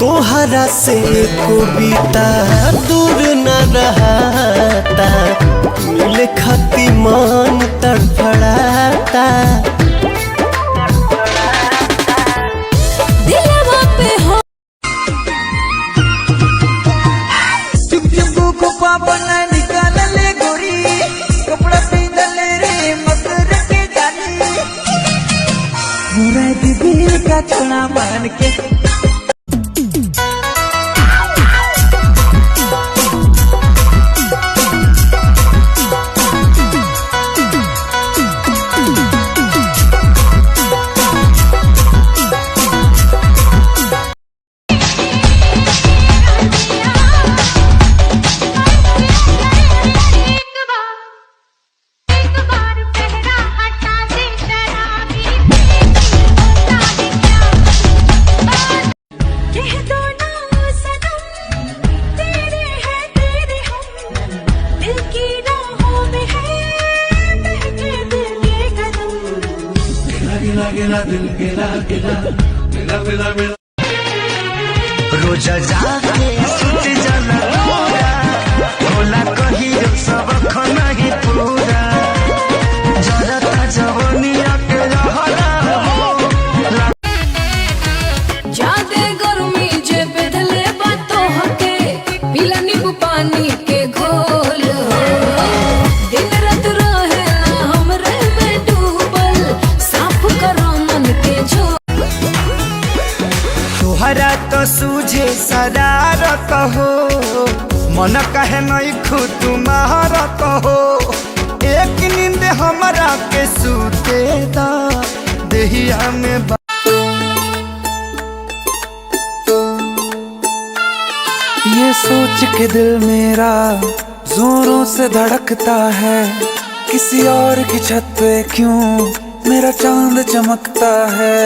तोहरा से कविता दूर न रहता, मिले खाती मन तड़फड़ाता। दिलवा पे हो चुप चुप खोपा बना निकाल ले गोरी, कपड़ा पहन ले रे मकर के जानी, मुरा दीदी का छोड़ा मान के। एक बार पहरा हटा दे शराबी, होता है क्या कह दो ना सनम, तेरे हैं तेरे हम, दिल की राहों में है बहके दिल के कदम। रोजा जाके सुत जाला पूरा, होला कहियो सबक नहीं पूरा, जरता जवनिया के रहला हो। जादे गर्मी जे बेधले बा तोहके, पीला नींबू पानी के घोल हो। दिन रात रहेला हमरे में डूबल, साफ करो मन के झोल। तोहरा तो सूझे शरारत हो, मन कहे नहीं खू तुम्हारत हो, एक नींद हमरा के सूते दा देहिया में ये सोच के दिल मेरा जोरों से धड़कता है, किसी और की छत पे क्यों मेरा चांद चमकता है।